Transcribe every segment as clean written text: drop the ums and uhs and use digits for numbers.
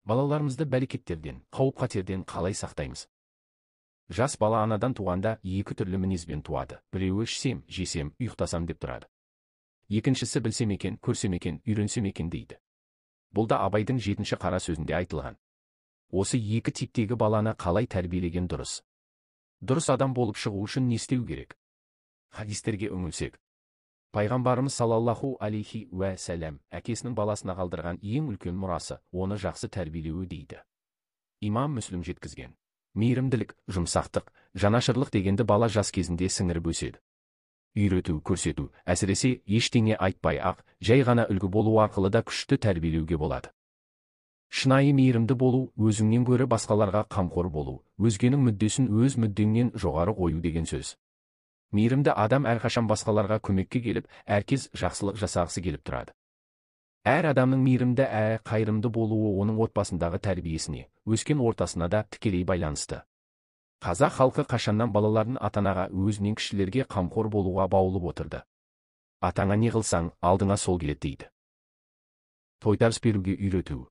Балаларымызды бәлекеттерден, қауіп-қатерден қалай сақтаймыз? Жас бала анадан туғанда екі түрлі мінезбен туады. Біреуі ішсем, жесем, ұйықтасам деп тұрады. Екіншісі білсем екен, көрсем екен, үйренсем екен дейді. Бұл да Абайдың 7-ші қара сөзінде айтылған. Осы екі типтегі баланы қалай тәрбиелеген дұрыс? Дұрыс адам болып шығу үшін не істеу керек? Хадистерге үңілсек. Пайғамбарымыз салаллаху алейхи уә сәләм әкесінің баласына қалдырған ең үлкен мұрасы оны жақсы тәрбиелеуі дейді. Имам Мүслім жеткізген. Мейірімділік, жұмсақтық, жанашырлық дегенді бала жас кезінде сіңіріп өседі. Үйрету, көрсету, әсіресе ештеңе айтпай ақ, жай ғана үлгі болу арқылы да күшті тәрбиелеуге болады. Шынайы мейірімді болу, өзіңнен гөрі басқаларға қамқор болу, өзгенің мүддесін өз мүддеңнен жоғары қою деген сөз. Мейірімді адам әрқашан басқаларға көмекке келіп, әркез жақсылық жасағысы келіп тұрады. Әр адамның мейірімді әрі қайырымды болуы оның отбасындағы тәрбиесіне, өскен ортасына да тікелей байланысты. Қазақ халқы қашаннан балаларын ата-анаға, өзінен кішілерге қамқор болуға баулып отырды. Атаңа не қылсаң, алдыңа сол келеді дейді. Тойтарыс беруге үйрету.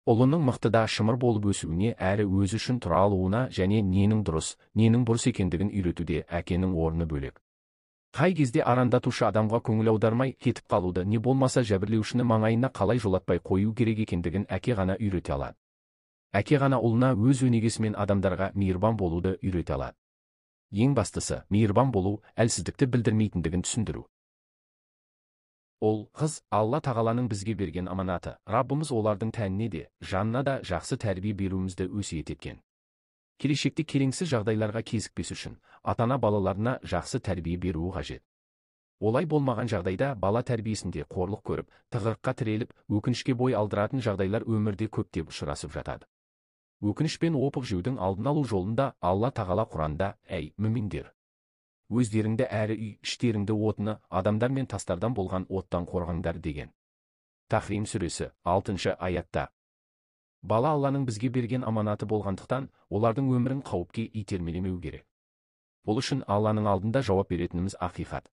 Ұлының мықты да шымыр болып өсуіне әрі өзі үшін тұра алуына және ненің дұрыс, ненің бұрыс екендігін үйретуде әкенің орны бөлек. Қай кезде арандатушы адамға көңіл аудармай кетіп қалуды, не болмаса жәбірлеушіні маңайына қалай жолатпай қою керек екендігін әке ғана үйрете алады. Әке ғана ұлына өз өнегесімен адамдарға мейірбан болуды үйрете алады. Ең бастысы, мейірбан болу әлсіздікті білдірмейтіндігін түсіндіру. Ол қыз Алла тағаланың бізге берген аманаты. Раббымыз олардың тәніне де, жанына да жақсы тәрбие беруімізді өсиет еткен. Келешекте келеңсіз жағдайларға кезікпес үшін ата-ана балаларына жақсы тәрбие беруі қажет. Олай болмаған жағдайда бала тәрбиесінде қорлық көріп, тығырыққа тіреліп, өкінішке бой алдыратын жағдайлар өмірде көптеп ұшырасып жатады. Өкініш пен опық жеудің алдын алу жолында Алла тағала Құранда: «Әй, мүминдер! Өздеріңді әрі үй іштеріңді отыны адамдар мен тастардан болған оттан қорғаңдар» деген. Тахрим сүресі 6-шы аятта. Бала Алланың бізге берген аманаты болғандықтан, олардың өмірін қауіпке итермелемеу керек. Бұл үшін Алланың алдында жауап беретініміз ақиқат.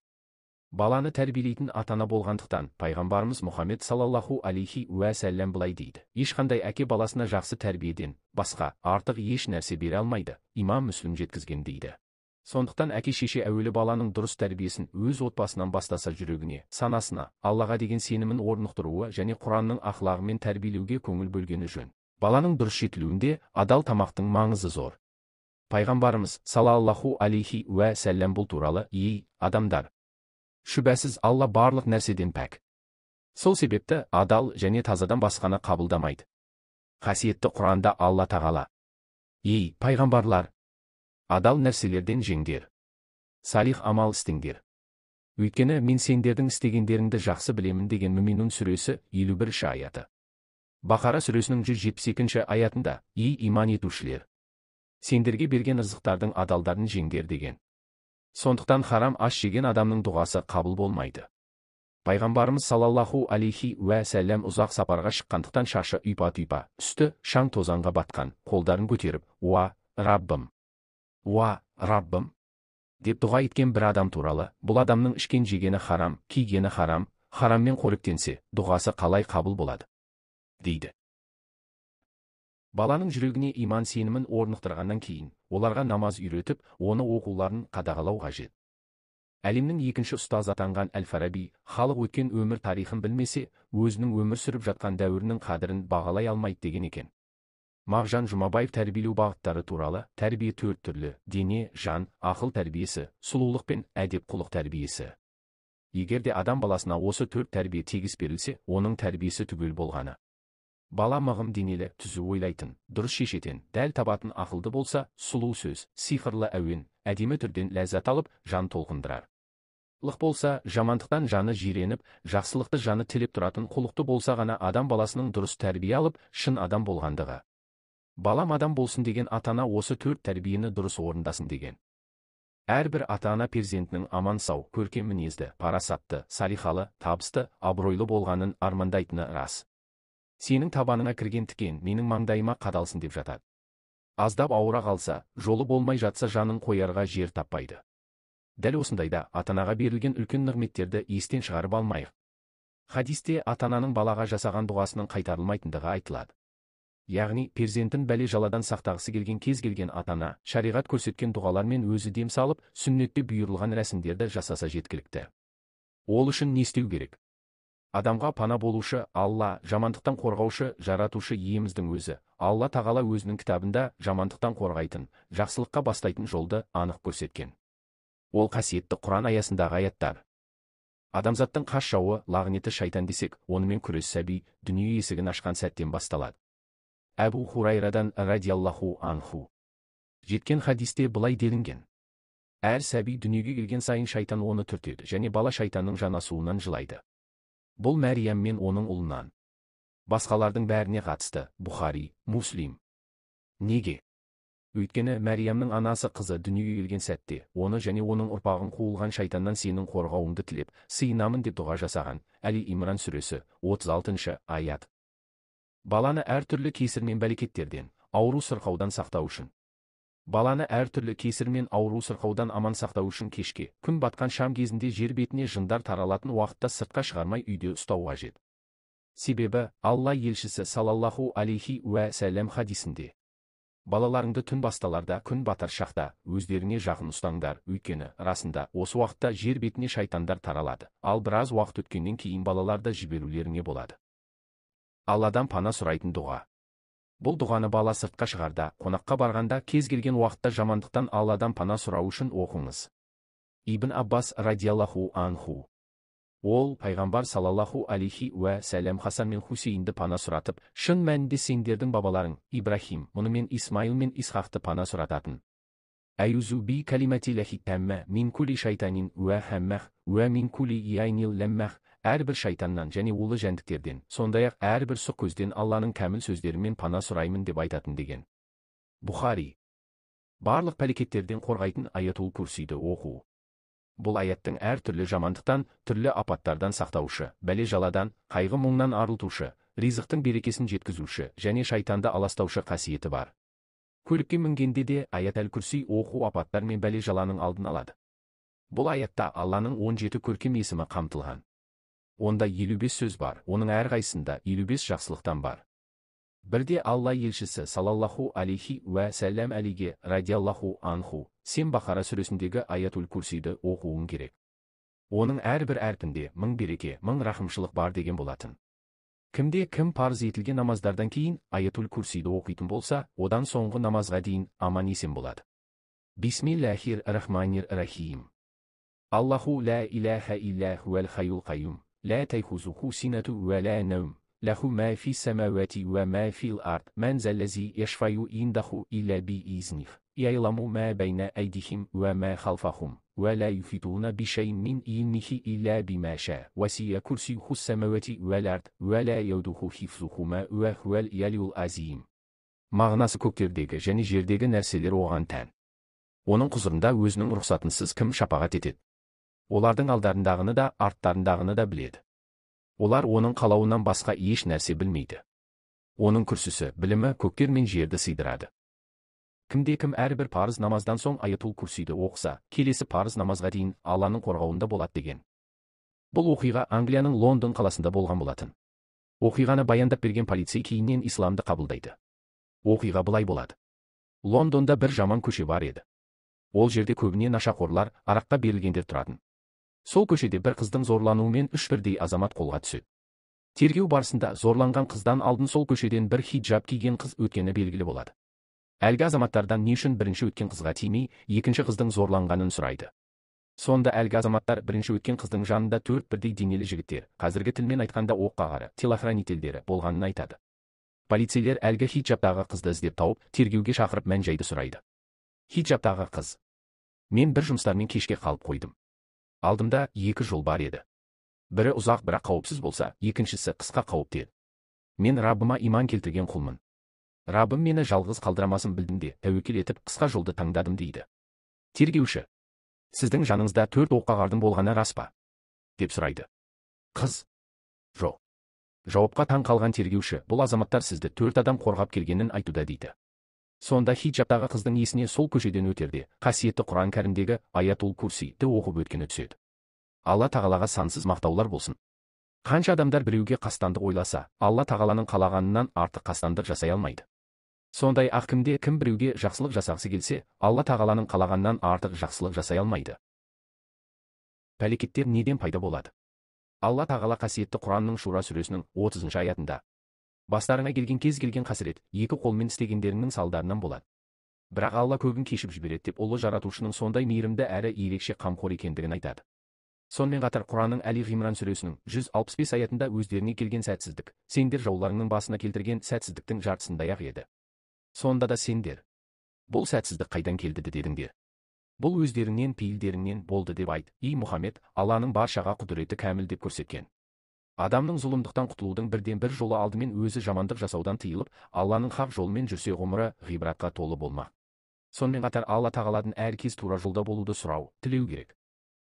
Баланы тәрбиелейтін ата-ана болғандықтан, пайғамбарымыз Мұхаммед салаллаху алейхи уә сәлләм былай дейді: «Ешқандай әке баласына жақсы тәрбиеден басқа артық еш нәрсе бере алмайды». Имам Мүслім жеткізген дейді. Сондықтан әке шеше әуелі баланың дұрыс тәрбиесін өз отбасынан бастаса, жүрегіне, санасына, Аллаға деген сенімін орнықтыруы және Құранның ақлағымен тәрбиелеуге көңіл бөлгені жөн. Баланың дұрыс жетілуінде адал тамақтың маңызы зор. Пайғамбарымыз салаллаху алейхи уә сәлләм бұл туралы: «Ей, адамдар! Шүбәсіз Алла барлық нәрседен пәк. Сол себепті адал және тазадан басқаны қабылдамайды». Қасиетті Құранда Алла тағала: «Ей, пайғамбарлар! Адал нәрселерден жеңдер. Салих амал істеңдер. Өйткені мен сендердің істегендеріңді жақсы білемін» деген. Мүминун сүресі 51-ші аяты. Бақара сүресінің 172-ші аятында: «Ей, иман етушілер! Сендерге берген ырзықтардың адалдарын жеңдер» деген. Сондықтан харам ас жеген адамның дұғасы қабыл болмайды. Пайғамбарымыз салаллаху алейхи уә сәлләм ұзақ сапарға шыққандықтан шашы ұйпа-тұйпа, үсті шаң тозаңға батқан, қолдарын көтеріп: «Уа, Раббым! Уа, Раббым!» деп дұға еткен бір адам туралы: «Бұл адамның ішкен жегені харам, кигені харам, хараммен қоректенсе, дұғасы қалай қабыл болады?» дейді. Баланың жүрегіне иман сенімін орнықтырғаннан кейін, оларға намаз үйретіп, оны оқуларын қадағалау қажет. Әлемнің екінші ұстазы атанған Әл-Фараби: «Халық өткен өмір тарихын білмесе, өзінің өмір сүріп жатқан дәуірінің қадірін бағалай алмайды» деген екен. Мағжан Жұмабаев тәрбиелеу бағыттары туралы: «Тәрбие төрт түрлі: дене, жан, ақыл тәрбиесі, сұлулық пен әдеп, құлық тәрбиесі. Егер де адам баласына осы төрт тәрбие тегіс берілсе, оның тәрбиесі түгел болғаны. Бала мығым денелі, түзу ойлайтын, дұрыс шешетін, дәл табатын ақылды болса, сұлу сөз, сиқырлы әуен, әдемі түрден ләззат алып, жан толқындырар. Лық болса, жамандықтан жаны жиреніп, жақсылықты жаны тілеп тұратын құлықты болса ғана адам баласының дұрыс тәрбие алып, шын адам болғандығы. Балам адам болсын деген ата-ана осы төрт тәрбиені дұрыс орындасын» деген. Әрбір ата-ана перзентінің аман сау, көркем мінезді, парасатты, салиқалы, табысты, абыройлы болғанын армандайтыны рас. Сенің табаныңа кірген тікен менің маңдайыма қадалсын деп жатады. Аздап ауыра қалса, жолы болмай жатса, жанын қоярға жер таппайды. Дәл осындайда ата-анаға берілген үлкен нығметтерді естен шығарып алмайық. Хадисте ата-ананың балаға жасаған дұғасының қайтарылмайтындығы айтылады. Яғни, перзентін бәле-жаладан сақтағысы келген кез келген ата-ана, шариғат көрсеткен дұғалармен өзі дем салып, сүннетте бұйырылған рәсімдерді жасаса жеткілікті. Ол үшін не істеу керек? Адамға пана болушы Алла, жамандықтан қорғаушы, жаратушы иеміздің өзі. Алла тағала өзінің кітабында жамандықтан қорғайтын, жақсылыққа бастайтын жолды анық көрсеткен. Ол қасиетті Құран аясындағы аяттар. Адамзаттың қас жауы, лағнеті шайтан десек, онымен күрес сәби дүние есігін ашқан сәттен басталады. Әбу Хурайрадан радиаллаху анху жеткен хадисте былай делінген. Әр сәби дүниеге келген сайын шайтан оны түртеді және бала шайтанның жанасуынан жылайды. Бұл Мәриям мен оның ұлынан. Басқалардың бәріне қатысты. Бұхари, Муслим. Неге? Өйткені Мәриямның анасы қызы дүниеге келген сәтте, оны және оның ұрпағын қуылған шайтаннан сенің қорғауыңды тілеп, сыйынамын деп дұға жасаған. Әли Имран сүресі, 36-шы аят. Баланы әртүрлі кесір мен бәлекеттерден, ауру сырқаудан сақтау үшін. Баланы әртүрлі кесір мен ауру сырқаудан аман сақтау үшін кешке, күн батқан шам кезінде жер бетіне жындар таралатын уақытта сыртқа шығармай үйде ұстау қажет. Себебі, Алла елшісі салаллаху алейхи уә сәлем хадисінде: балаларыңды түн басталарда, күн батар шақта өздеріңе жақын ұстаңдар, өйткені расында осы уақытта жер бетіне шайтандар таралады. Ал біраз уақыт өткеннен кейін балаларды жіберулеріңе болады. Алладан пана сұрайтын дұға. Бұл дұғаны бала сыртқа шығарда, қонаққа барғанда, кез келген уақытта жамандықтан Алладан пана сұрау үшін оқыңыз. Ибн Аббас радиаллаху анху. Ол пайғамбар салаллаху алейхи уә сәлем Хасан мен Хусейнді пана сұратып, шын мәнінде сендердің бабаларың Ибрахим, мұнымен Исмаил мен Исхақты пана сұрататын. Әюзу би калиматиллахи тамма мин кулли шайтанин уә хаммах уә мин кулли яйнил ламмах, әрбір шайтаннан және улы жәндіктерден, сондай-ақ әрбір сұқ көзден Алланың кәміл сөздерімен пана сұраймын деп айтатын деген. Бұхари. Барлық пәлекеттерден қорғайтын аятул курсиді оқу. Бұл аяттың әртүрлі жамандықтан, түрлі апаттардан сақтаушы, бәле-жаладан, қайғы-мұңнан арылтушы, ризықтың берекесін жеткізуші және шайтанды аластаушы қасиеті бар. Көлікке мінгенде де аят әл-күрси оқу апаттар мен бәле-жаланың алдын алады. Бұл аятта Алланың 17 көркем есімі қамтылған. Онда 55 сөз бар, оның әрқайсысында 55 жақсылықтан бар. Бірде Алла елшісі салаллаху алейхи уә сәлем Әлиге радиаллаху анху, сен Бақара сүресіндегі аятул курсиді оқуың керек. Оның әрбір әрпінде мың береке, мың рахымшылық бар деген болатын. Кімде кім парыз етілген намаздардан кейін аятул курсиді оқитын болса, одан соңғы намазға дейін аман есен болады. Бисмиллахир рахманир рахим. Аллаху ла илаха илля хуал хайул қайюм. لا تأخذه سنة ولا نوم له ما في السماوات وما في الأرض من ذا الذي يشفع عنده إلا بإذنه يعلم ما بين أيديهم وما خلفهم ولا يحيطون بشيء من علمه إلا بما شاء وسع كرسيه السماوات والأرض ولا يؤوده حفظهما وهو العلي العظيم. Мағынасы көктердегі және жердегі нәрселер оған тән. Оның құзырында өзінің рұқсатынсыз кім шапағат етеді? Олардың алдарындағыны да, арттарындағыны да біледі. Олар оның қалауынан басқа еш нәрсе білмейді. Оның күрсісі, білімі көктер мен жерді сыйдырады. Кімде кім әрбір парыз намаздан соң аятул курсиді оқыса, келесі парыз намазға дейін Алланың қорғауында болады деген. Бұл оқиға Англияның Лондон қаласында болған болатын. Оқиғаны баяндап берген полицей кейіннен исламды қабылдайды. Оқиға былай болады. Лондонда бір жаман көше бар еді. Ол жерде көбіне нашақорлар, араққа берілгендер тұратын. Сол көшеде бір қыздың зорлануымен үш бірдей азамат қолға түседі. Тергеу барысында зорланған қыздан алдын сол көшеден бір хиджаб киген қыз өткені белгілі болады. Әлгі азаматтардан не үшін бірінші өткен қызға тимей, екінші қыздың зорланғанын сұрайды. Сонда әлгі азаматтар бірінші өткен қыздың жанында төрт бірдей денелі жігіттер, қазіргі тілмен айтқанда оққағары, телохранительдері болғанын айтады. Полицейлер әлгі хиджабтағы қызды іздеп тауып, тергеуге шақырып мән-жайды сұрайды. Хиджабтағы қыз: мен бір жұмыстармен кешке қалып қойдым. Алдымда екі жол бар еді. Бірі ұзақ бірақ қауіпсіз болса, екіншісі қысқа қауіпті еді. Мен Раббыма иман келтірген құлмын. Раббым мені жалғыз қалдырамасын білдім де, тәуекел етіп қысқа жолды таңдадым дейді. Тергеуші: сіздің жаныңызда төрт оққағардың болғаны рас па? Деп сұрайды. Қыз: жоқ. Жауапқа таң қалған тергеуші, бұл азаматтар сізді төрт адам қорғап келгенін айтуда дейді. Сонда хиджабтағы қыздың есіне сол көшеден өтерде қасиетті Құран кәрімдегі аятул курсиді оқып өткені түседі. Алла тағалаға сансыз мақтаулар болсын. Қанша адамдар біреуге қастандық ойласа, Алла тағаланың қалағанынан артық қастандық жасай алмайды. Сондай ақ кімде кім біреуге жақсылық жасағысы келсе, Алла тағаланың қалағанынан артық жақсылық жасай алмайды. Пәлекеттер неден пайда болады? Алла тағала қасиетті Құранның Шура сүресінің 30 аятында: Бастарыңа келген кез келген қасірет екі қолмен істегендеріңнің салдарынан болады. Бірақ Алла көбін кешіп жібереді деп ұлы жаратушының сондай мейірімді әрі ерекше қамқор екендігін айтады. Сонымен қатар Құранның Әли Ғимран сүресінің 165 аятында өздеріне келген сәтсіздік, сендер жауларыңның басына келтірген сәтсіздіктің жартысындай-ақ еді. Сонда да сендер, бұл сәтсіздік қайдан келді дедіңдер. Бұл өздеріңнен, пейілдеріңнен болды деп айт, ей Мұхаммед, Алланың баршаға құдіреті кәміл деп көрсеткен. Адамның зұлымдықтан құтылудың бірден бір жолы алдымен өзі жамандық жасаудан тыйылып, Алланың хақ жолымен жүрсе ғұмыры ғибратқа толы болмақ. Сонымен қатар Алла тағаладан әр кез тура жолда болуды сұрау, тілеу керек.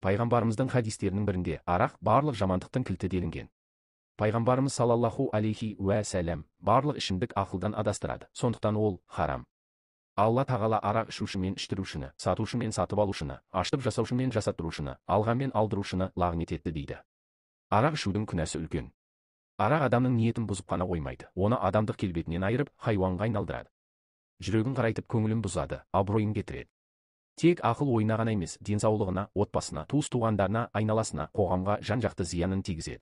Пайғамбарымыздың хадистерінің бірінде арақ барлық жамандықтың кілті делінген. Пайғамбарымыз салаллаху алейхи уә сәлем барлық ішімдік ақылдан адастырады, сондықтан ол харам. Алла тағала арақ ішуші мен іштірушіні, сатушы мен сатып алушыны, аштып жасаушы мен жасаттырушыны, алған мен алдырушыны лағнет етті дейді. Арақ ішудің күнәсі үлкен. Арақ адамның ниетін бұзып қана қоймайды, оны адамдық келбетінен айырып, хайуанға айналдырады. Жүрегін қарайтып, көңілін бұзады, абыройын кетіреді. Тек ақыл ойына ғана емес, денсаулығына, отбасына, туыс-туғандарына, айналасына, қоғамға жан-жақты зиянын тигізеді.